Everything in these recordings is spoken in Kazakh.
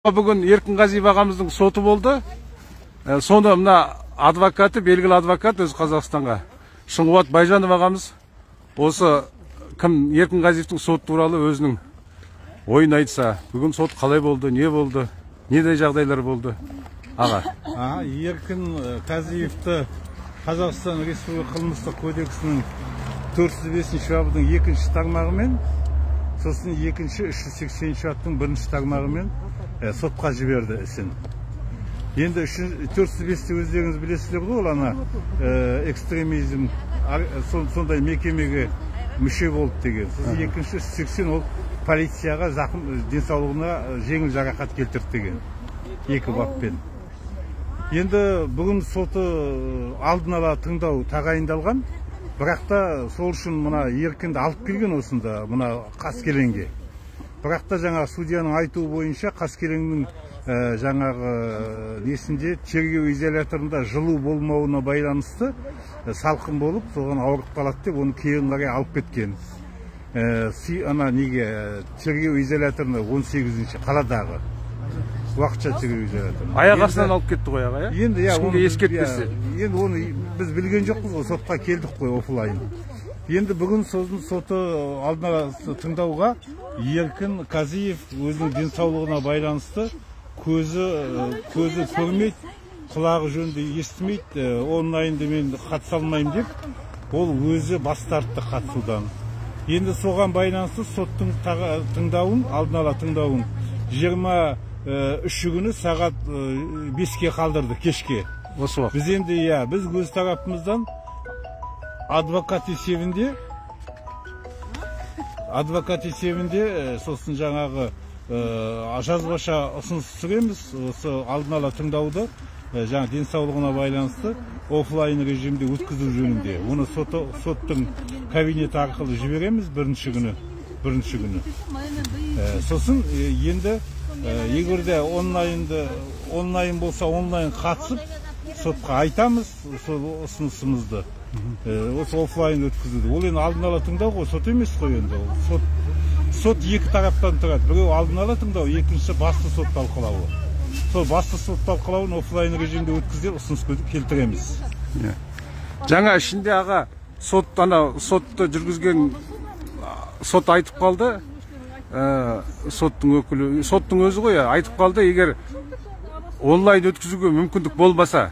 Бүгін Еркін Қазиев ағамыздың соты болды. Соны мына адвокаты, белгілі адвокат өз Қазақстанға Шыңқуат Байжанов ағамыз осы кім Еркін Қазиевтің соты туралы өзінің ойын айтса, бүгін сот қалай болды, не болды, нендей жағдайлар болды, аға? Еркін Қазиевті Қазақстан Республика Қылмыстық кодексінің 405 бабының екінші тармағымен, сосын екінші 380 баптың бірінші тармағымен сотқа жіберді ісін. Енді 405-те өздеріңіз білесіздер ғой, ол ана экстремизм, сондай мекемеге мүше болды деген. Сосын екінші 380 ол полицияға зақым, денсаулығына жеңіл жарақат келтірді деген екі баппен. Енді бүгін соты алдын ала тыңдау тағайындалған, бірақ та сол үшін мына Еркінді алып келген осында, мына Қаскелеңге. Бірақ та жаңа судьяның айтуы бойынша Қаскелеңнің жаңағы несінде тергеу изоляторында жылу болмауына байланысты салқын болып, соған ауырып қалады деп оны кейін қарай алып кеткен. Ана неге тергеу изоляторына 18-ші қаладағы уақытша тергеу изоляторына. Аяқ астынан алып кетті ғой аға, иә? Енді ешкімге ескертпесе. Енді оны біз білген жоқпыз ғой, сотқа келдік қой офлайн. Енді бүгін соты алдын ала тыңдауға Еркін Қазиев өзінің денсаулығына байланысты көзі көрмейді, құлағы жөнді естімейді, онлайнды мен қатыса алмаймын деп, ол өзі бас тартты қатысудан. Енді соған байланысты соттың тыңдауын, алдын ала тыңдауын 23 күні сағат 5-ке қалдырды, кешке. Осы уақыт. Біз енді, иә, біз өз тарапымыздан адвокат есебінде сосын жаңағы жазбаша ұсыныс түсіреміз, осы алдын ала тыңдауды жаңа денсаулығына байланысты офлайн режимде өткізу жөнінде. Оны соттың кабинеті арқылы жібереміз бірінші күні. Сосын енді егер де онлайн болса, онлайн қатысып сотқа айтамыз сол ұсынысымызды. Осы офлайн өткізуді. Ол енді алдын ала тыңдау ғой, сот емес қой енді. Сот екі тараптан тұрады. Біреу алдын ала тыңдау, екіншісі басты сот талқылауы. Сол басты сот талқылауын офлайн режимде өткізіп ұсыныс келтіреміз. Жаңа ішінде аға сотты жүргізген сот айтып қалды. Соттың өкілі, соттың өзі ғой, айтып қалды, егер онлайн өткізуге мүмкіндік болмаса,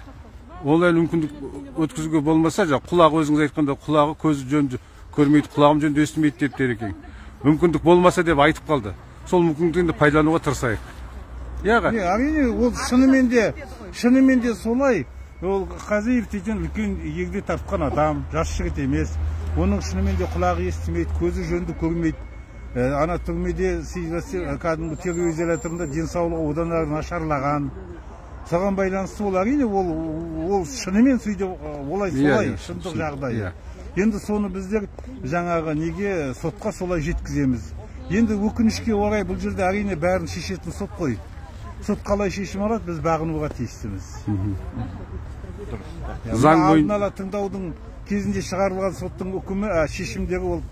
онлайн мүмкіндік өткізуге болмаса, құлағы өзіңіз айтқанда құлағы көзі жөнді көрмейді, құлағым жөнді естімейді деп дер екен. Мүмкіндік болмаса деп айтып қалды. Сол мүмкіндікті пайдалануға тырысайық. Иә, әрине, ол шынымен де солай. Ол Қазиев дейтін үлкен егде тартқан адам, жас жігіт емес. Оның шынымен де құлағы естімейді, көзі жөнді көрмейді. Ана түрмеде кәдімгі тергеу изоляторында денсаулығы одан әрі нашарлаған. Соған байланысты ол әрине ол шынымен сөйтіп олай солай шындық жағдайы. Енді соны біздер жаңағы неге сотқа солай жеткіземіз. Енді өкінішке орай бұл жерде әрине бәрін шешетін сот қой. Сот қалай шешім алады, біз бағынуға тиістіміз. Алдын ала тыңдаудың кезінде шығарылған соттың үкімі, шешімдері ол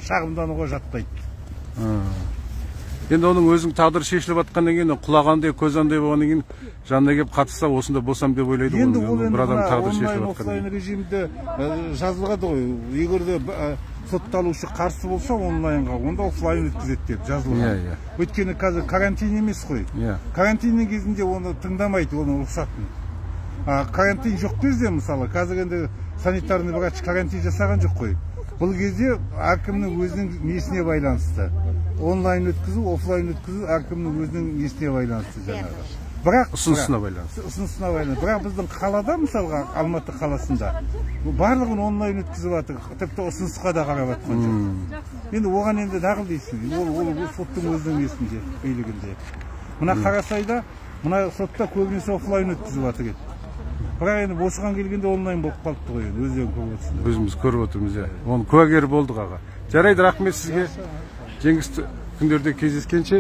шағымдануға жатпайды. Енді оның өзінің тағдыры шешіліп жатқаннан кейін, құлағандай, көз андай болғаннан кейін жанына келіп қатысса, осында болсам деп ойлайды. Енді ол енді бір адам тағдыры шешіліп жатқаннан кейін. Онлайн режимде жазылады ғой. Егер де сотталушы қарсы болса онлайнға, онда офлайн өткізеді деп жазылған. Өйткені қазір карантин емес қой. Карантиннің кезінде оны тыңдамайды, оның рұқсатын. Карантин жоқ кезде, мысалы, қазір енді санитарный врач карантин жасаған жоқ қой. Бұл кезде әркімнің өзінің несіне байланысты. Онлайн өткізу, офлайн өткізу әркімнің өзінің несіне байланысты жаңағы. Бірақ ұсынысына байланысты. Ұсынысына байланысты. Бірақ біздің қалада, мысалға, Алматы қаласында барлығын онлайн өткізіп жатыр. Тіпті ұсынысқа да қарап жатқан жоқ. Енді оған енді нағыл дейсің. Ол соттың өзінің несінде, билігінде. Мына Қарасайда, мына сотта көбінесе офлайн өткізіп жатыр еді. Бірақ енді осыған келгенде онлайн болып қалыпты ғой енді, өздерің көріп отырсыңдар. Өзіміз көріп отырмыз, иә. Оның куәгері болдық аға. Жарайды, рахмет сізге. Жеңісті күндерде кездескенше.